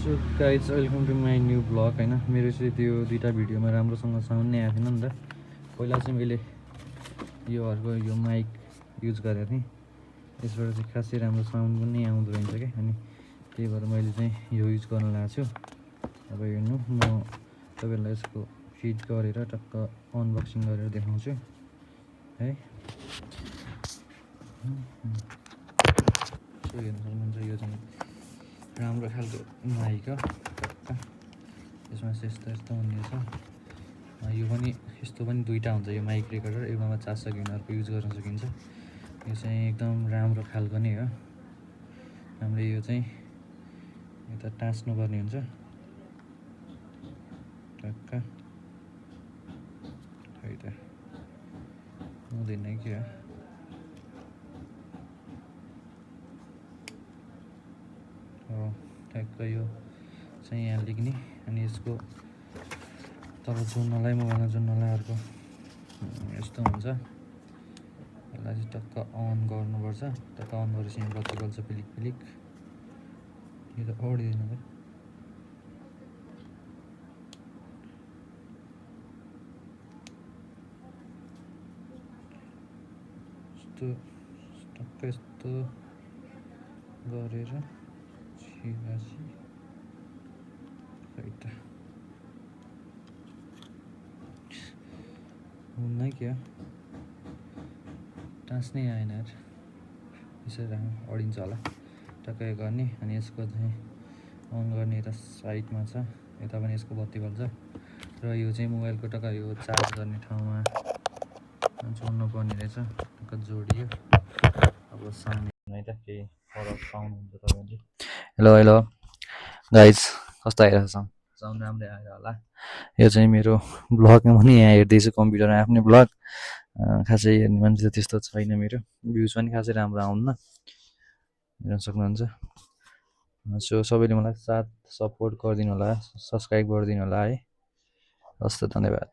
So guys welcome to my new vlog होइन। मेरो चाहिँ त्यो दुईवटा भिडियोमा राम्रोसँग साउन्ड नै आएको थिएन नि त। पहिला चाहिँ मैले यो अर्को यो माइक युज गरेको थिएँ, यसबाट चाहिँ खासै राम्रो साउन्ड पनि आउँदो रहेछ क्या। अनि त्यही भएर मैले चाहिँ यो युज गर्न लागेको छु। अब हेर्नु, म तपाईँहरूलाई यसको फिट गरेर टक्क अनबक्सिङ गरेर देखाउँछु है। सो हेर्नु सक्नुहुन्छ, यो चाहिँ राम्रो खालको माइक हो। टक्क यसमा चाहिँ यस्तो यस्तो हुने छ। यो पनि यस्तो पनि दुईवटा हुन्छ, यो माइक रेकर्डर एउटामा चार्ज सकिन्छ, अर्को युज गर्न सकिन्छ। यो चाहिँ एकदम राम्रो खालको नै हो। हामीले यो चाहिँ यता टाँच्नुपर्ने हुन्छ टक्क। खै त हुँदैन कि हो। ठ्याक्क यो चाहिँ यहाँ लेख्ने, अनि यसको तल जोड्नलाई, मोबाइलमा जोड्नलाई अर्को यस्तो हुन्छ। यसलाई चाहिँ टक्क अन गर्नुपर्छ। टक्क अन गरेपछि यहाँ बत्ती बल्छ पिलिक पिलिक। यो त ओडिँदैन त। यस्तो टक्क यस्तो गरेर छिरासी खै त हुन्न क्या, टाँच्नै आएन यार। यसरी राम्रो अडिन्छ होला। टक्कै गर्ने, अनि यसको चाहिँ अन गर्ने यता साइडमा छ, यता पनि यसको बत्ती बल्छ। र यो चाहिँ मोबाइलको टक्क यो चार्ज गर्ने ठाउँमा जोड्नु पर्ने रहेछ। टक्क जोडियो। अब साउन्ड है त केही फरक पाउनुहुन्छ तपाईँले। हेलो हेलो गाइज, कस्तो आइरहेको छ साउन्ड? राम्रै आएर होला। यो चाहिँ मेरो ब्लगमा पनि यहाँ हेर्दैछु, कम्प्युटरमा आफ्नै ब्लग। खासै हेर्ने मान्छे त त्यस्तो छैन, मेरो भ्युज पनि खासै राम्रो आउन्न, हेर्न सक्नुहुन्छ। सो सबैले मलाई साथ सपोर्ट गरिदिनु होला, सब्सक्राइब गरिदिनु होला है। हस् त, धन्यवाद।